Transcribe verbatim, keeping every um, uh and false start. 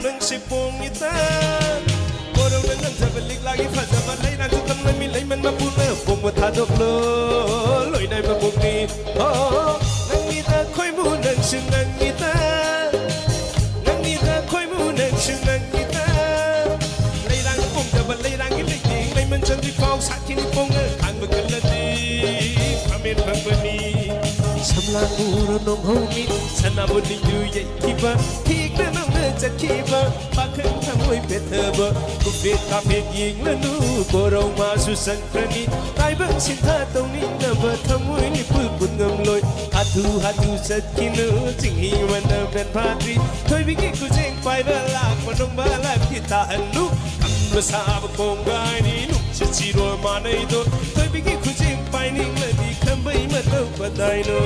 ꯅꯪꯁꯤ ꯄꯣꯡꯉꯤꯗ꯫ ꯀꯣꯔꯧꯅ ꯉꯝꯖꯕ ꯂꯤꯛꯂꯥꯒꯤ ꯐꯖꯕ ꯂꯩꯔꯥꯡꯁꯨ ꯇꯝꯂꯝꯃꯤ ꯂꯩꯃꯟ ꯃꯄꯨꯅ ꯄꯣꯡꯕ ꯊꯥꯗꯣꯛꯂꯣ꯫ ꯂꯣꯏꯅꯥꯏ ꯃꯄꯣꯛꯅꯤ꯫ ꯑꯣ, ꯅꯪꯒꯤꯗ ꯈꯣꯏꯃꯨ ꯅꯪꯁꯨ ꯅꯪꯒꯤꯗ꯫ ꯅꯪꯒꯤꯗ ꯈꯣꯏꯃꯨ ꯅꯪꯁꯨ ꯅꯪꯒꯤꯗ꯫ ꯂꯩꯔꯥꯡ ꯄꯣꯡꯗꯕ ꯂꯩꯔꯥꯡꯒꯤ ꯂꯩꯇꯦꯡ ꯂꯩꯃꯟ ꯆꯟꯗ꯭ꯔꯤ ꯐꯥꯎ ꯁꯥꯈꯤꯅꯤ ꯄꯣꯡꯉ ꯈꯥꯡꯕ ꯀꯜꯂꯗꯤ ꯐꯝꯃꯦꯟ ꯐꯪꯕꯅꯤ꯫ ꯁꯝꯂꯥꯡ ꯎꯔꯣ ꯅꯣꯡꯍꯧꯃꯤ ꯁꯅꯥꯕꯨ ꯅꯤꯡꯗꯨ ꯌꯩꯈꯤꯕ ꯊꯦꯛꯅ ꯅꯧꯅ ꯆꯠꯈꯤꯕ ꯄꯥꯈꯪ ꯊꯃꯣꯏ ꯄꯦꯠꯊꯕ ꯀꯨꯐꯦꯠ ꯀꯥꯐꯦꯠ ꯌꯦꯡꯂꯅꯨ꯫ ꯀꯣꯔꯧ ꯃꯥꯁꯨ ꯆꯪꯈ꯭ꯔꯅꯤ ꯇꯥꯏꯕꯪ ꯁꯤꯟꯊꯥ ꯇꯧꯅꯤꯡꯅꯕ ꯊꯃꯣꯏ ꯅꯤꯄꯨꯜ ꯄꯨꯟ ꯉꯝꯂꯣꯏ꯫ ꯍꯥꯊꯨ ꯍꯥꯊꯨ ꯆꯠꯈꯤꯅꯨ ꯆꯤꯡꯍꯤ ꯃꯅꯝ ꯅꯟ ꯐꯥꯗ꯭ꯔꯤ꯫ ꯊꯣꯏꯕꯤꯒꯤ ꯈꯨꯖꯦꯡ ꯄꯥꯏꯕ ꯂꯥꯛꯄ ꯅꯣꯡꯕ ꯂꯥꯏꯐꯀꯤ ꯇꯥꯍꯜꯂꯨ꯫ ꯀꯪꯕ ꯁꯥꯕ ꯀꯣꯡꯒꯥꯏꯅꯤ ꯅꯨꯡꯁꯤꯠ ꯁꯤꯔꯣ ꯃꯥꯟꯅꯩꯗꯣ꯫ ꯊꯣꯏꯕꯤꯒꯤ ꯈꯨꯖꯦꯡ ꯄꯥꯏꯅꯤꯡꯂꯗꯤ ꯈꯝꯕꯩ ꯃꯇꯧ ꯀꯗꯥꯏꯅꯣ?